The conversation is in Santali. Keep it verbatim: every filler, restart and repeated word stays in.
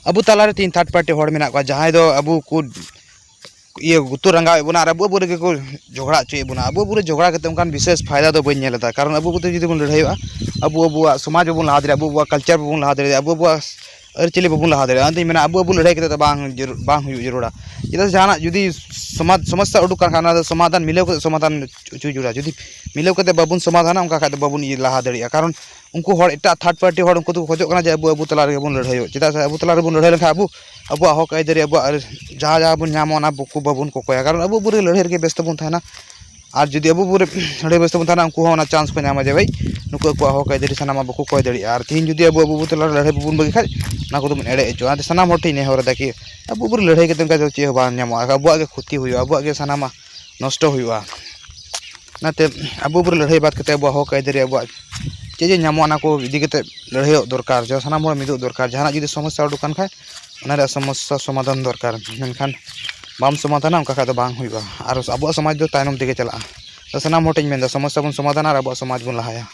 ᱟᱵᱚ ᱛᱟᱞᱟᱨᱮ ᱛᱤᱦᱤᱧ ᱛᱷᱟᱨᱰ ᱯᱟᱨᱴᱤ ᱦᱚᱲ ᱢᱮᱱᱟᱜ ᱠᱚᱣᱟ, ᱡᱟᱦᱟᱸᱭ ᱫᱚ ᱟᱵᱚ ᱠᱚ ᱤᱭᱟᱹ ᱜᱩᱛᱩ ᱨᱟᱸᱜᱟᱣᱮᱫ ᱵᱚᱱᱟ ᱟᱨ ᱟᱵᱚ ᱟᱵᱚ ᱨᱮᱜᱮ ᱠᱚ ᱡᱷᱚᱜᱽᱲᱟ ᱦᱚᱪᱚᱭᱮᱫ ᱵᱚᱱᱟ᱾ ᱟᱵᱚ ᱟᱵᱚ ᱨᱮ ᱡᱷᱚᱜᱽᱲᱟ ᱠᱟᱛᱮ ᱚᱱᱠᱟᱱ ᱵᱤᱥᱮᱥ ᱯᱷᱟᱭᱫᱟ ᱫᱚ ᱵᱟᱹᱧ ᱧᱮᱞ ᱮᱫᱟ, ᱠᱟᱨᱚᱱ ᱟᱵᱚ ᱠᱚᱛᱮ ᱡᱩᱫᱤ ᱵᱚᱱ ᱞᱟᱹᱲᱦᱟᱹᱭᱚᱜᱼᱟ, ᱟᱵᱚ ᱟᱵᱚᱣᱟᱜ ᱥᱚᱢᱟᱡᱽ ᱵᱟᱵᱚᱱ ᱞᱟᱦᱟ ᱫᱟᱲᱮᱭᱟᱜᱼᱟ, ᱟᱵᱚ ᱟᱵᱚᱣᱟᱜ ᱠᱟᱞᱪᱟᱨ ᱵᱟᱵᱚᱱ ᱞᱟᱦᱟ ᱫᱟᱲᱮᱭᱟᱜᱼᱟ, ᱟᱵᱚ ᱟᱵᱚᱣᱟᱜ ᱟᱹᱨᱤᱪᱟᱹᱞᱤ ᱵᱟᱵᱚᱱ ᱞᱟᱦᱟ ᱫᱟᱲᱮᱭᱟᱜᱼᱟ᱾ ᱚᱱᱟᱛᱮᱧ ᱢᱮᱱᱟ, ᱟᱵᱚ ᱟᱵᱚ ᱞᱟᱹᱲᱦᱟᱹᱭ ᱠᱟᱛᱮ ᱫᱚ ᱵᱟᱝ ᱡᱟᱹᱨᱩ- ᱵᱟᱝ ᱦᱩᱭᱩᱜ ᱡᱟᱹᱨᱩᱲᱟ᱾ ᱪᱮᱫᱟᱜ ᱥᱮ ᱡᱟᱦᱟᱱᱟᱜ ᱡᱩᱫᱤ ᱥᱚᱢᱟᱡᱽ ᱥᱚᱢᱚᱥᱥᱟ ᱩᱰᱩᱠ ᱠᱟᱱ ᱠᱷᱟᱱ, ᱚᱱᱟ ᱫᱚ ᱥᱚᱢᱟᱫᱷᱟᱱ ᱢᱤᱞᱟᱹᱣ ᱠᱟᱛᱮ ᱥᱚᱢᱟᱫᱷᱟᱱ ᱦᱚᱪᱚ ᱡᱟᱹᱨᱩᱲᱟ᱾ ᱡᱩᱫᱤ ᱢᱤᱞᱟᱹᱣ ᱠᱟᱛᱮ ᱵᱟᱵᱚᱱ ᱥᱚᱢᱟᱫᱷᱟᱱᱟ, ᱚᱱᱠᱟ ᱠᱷᱟᱡ ᱫᱚ ᱵᱟᱵᱚᱱ ᱤᱭᱟᱹ ᱞᱟᱦᱟ ᱫᱟᱲᱮᱭᱟᱜᱼᱟ᱾ ᱠᱟᱨᱚᱱ ᱩᱱᱠᱩ ᱦᱚᱲ, ᱮᱴᱟᱜ ᱛᱷᱟᱨᱰ ᱯᱟᱨᱴᱤ ᱦᱚᱲ, ᱩᱱᱠᱩ ᱫᱚᱠᱚ ᱠᱷᱚᱡᱚᱜ ᱠᱟᱱᱟ ᱡᱮ ᱟᱵᱚ ᱟᱵᱚ ᱛᱟᱞᱟ ᱨᱮᱜᱮ ᱵᱚᱱ ᱞᱟᱹᱲᱦᱟᱹᱭᱚᱜ᱾ ᱪᱮᱫᱟᱜ ᱥᱮ ᱟᱵᱚ ᱛᱟᱞᱟ ᱨᱮᱵᱚᱱ ᱞᱟᱹᱲᱦᱟᱹᱭ ᱞᱮᱱᱠᱷᱟᱱ ᱟᱵᱚ ᱟᱵᱚᱣᱟᱜ ᱦᱚᱠ ᱟᱹᱭᱫᱟᱹᱨᱤ, ᱟᱵᱚᱣᱟᱜ ᱟᱨ ᱡᱟᱦᱟᱸ ᱡᱟᱦᱟᱸ ᱵᱚᱱ ᱧᱟᱢᱟ, ᱚᱱᱟ ᱵᱟᱠᱚ, ᱵᱟᱵᱚᱱ ᱠᱚᱠᱚᱭᱟ᱾ ᱠᱟᱨᱚᱱ ᱟᱵᱚ ᱟᱵᱚ ᱨᱮ ᱞᱟᱹᱲᱦᱟᱹᱭ ᱨᱮᱜᱮ ᱵᱮᱥᱛᱚ ᱵᱚᱱ ᱛᱟᱦᱮᱱᱟ᱾ ᱟᱨ ᱡᱩᱫᱤ ᱟᱵᱚ ᱟᱵᱚ ᱨᱮ ᱞᱟᱹᱲᱦᱟᱹᱭ ᱵᱮᱥᱛᱚ ᱵᱚᱱ ᱛᱟᱦᱮᱱᱟ, ᱩᱱᱠᱩ ᱦᱚᱸ ᱚᱱᱟ ᱪᱟᱱᱥ ᱠᱚ ᱧᱟᱢᱟ ᱡᱮ, ᱵᱷᱟᱭ, ᱱᱩᱠᱩ ᱟᱠᱚᱣᱟᱜ ᱦᱚᱠ ᱟᱹᱭᱫᱟᱹᱨᱤ ᱥᱟᱱᱟᱢᱟᱜ ᱵᱟᱠᱚ ᱠᱚᱭ ᱫᱟᱲᱮᱭᱟᱜᱼᱟ᱾ ᱟᱨ ᱛᱤᱦᱤᱧ ᱡᱩᱫᱤ ᱟᱵᱚ ᱟᱵᱚ ᱛᱟᱞᱟ ᱨᱮ ᱞᱟᱹᱲᱦᱟᱹᱭ ᱵᱟᱵᱚᱱ ᱵᱟᱹᱜᱤ ᱠᱷᱟᱡ, ᱚᱱᱟ ᱠᱚᱫᱚ ᱵᱚᱱ ᱮᱲᱮ ᱦᱚᱪᱚᱜᱼᱟ᱾ ᱚᱱᱟᱛᱮ ᱥᱟᱱᱟᱢ ᱦᱚᱲ ᱴᱷᱮᱱ ᱱᱮᱦᱚᱨ ᱮᱫᱟ ᱠᱤ ᱟᱵᱚ ᱟᱵᱚ ᱨᱮ ᱞᱟᱹᱲᱦᱟᱹᱭ ᱠᱟᱛᱮ ᱚᱱᱠᱟ ᱫᱚ ᱪᱮᱫ ᱦᱚᱸ ᱵᱟᱝ ᱧᱟᱢᱚᱜᱼᱟ᱾ ᱟᱵᱚᱣᱟᱜ ᱜᱮ ᱠᱷᱚᱛᱤ ᱦᱩᱭᱩᱜᱼᱟ, ᱟᱵᱚᱣᱟᱜ ᱜᱮ ᱥᱟᱱᱟᱢᱟᱜ ᱱᱚᱥᱴᱚ ᱦᱩᱭᱩᱜᱼᱟ᱾ ᱚᱱᱟᱛᱮ ᱟᱵᱚ ᱟᱵᱚ ᱨᱮ ᱞᱟᱹᱲᱦᱟᱹᱭ ᱵᱟᱫ ᱠᱟᱛᱮ ᱟᱵᱚᱣᱟᱜ ᱦᱚᱠ ᱟᱹᱭᱫᱟᱹᱨᱤ, ᱟᱵᱚᱣᱟᱜ ᱪᱮᱫ ᱪᱮᱫ ᱧᱟᱢᱚᱜᱼᱟ, ᱚᱱᱟ ᱠᱚ ᱤᱫᱤ ᱠᱟᱛᱮ ᱞᱟᱹᱲᱦᱟᱹᱭᱚᱜ ᱫᱚᱨᱠᱟᱨ᱾ ᱡᱟᱦᱟᱸ ᱥᱟᱱᱟᱢ ᱦᱚᱲ ᱢᱤᱫᱚᱜ ᱫᱚᱨᱠᱟᱨ᱾ ᱡᱟᱦᱟᱱᱟᱜ ᱡᱩᱫᱤ ᱥᱚᱢᱚᱥᱥᱟ ᱩᱰᱩᱠ ᱠᱟᱱ ᱠᱷᱟᱡ, ᱚᱱᱟ ᱨᱮᱭᱟᱜ ᱥᱚᱢᱚᱥᱥᱟ ᱥᱚᱢᱟᱫᱷᱟᱱ ᱫᱚᱨᱠᱟᱨ᱾ ᱢᱮᱱᱠᱷᱟᱱ ᱵᱟᱢ ᱥᱚᱢᱟᱫᱷᱟᱱᱟ, ᱚᱱᱠᱟ ᱠᱷᱟᱡ ᱫᱚ ᱵᱟᱝ ᱦᱩᱭᱩᱜᱼᱟ᱾ ᱟᱨ ᱟᱵᱚᱣᱟᱜ ᱥᱚᱢᱟᱡᱽ ᱫᱚ ᱛᱟᱭᱱᱚᱢ ᱛᱮᱜᱮ ᱪᱟᱞᱟᱜᱼᱟ᱾ ᱛᱚ ᱥᱟᱱᱟᱢ ᱦᱚᱲ ᱴᱷᱮᱱ ᱤᱧ ᱢᱮᱱᱫᱟ, ᱥᱚᱢᱚᱥᱥᱟ ᱵᱚᱱ ᱥᱚᱢᱟᱫᱷᱟᱱᱟ ᱟᱨ ᱟᱵᱚᱣᱟᱜ ᱥᱚᱢᱟᱡᱽ ᱵᱚᱱ ᱞᱟᱦᱟᱭᱟ᱾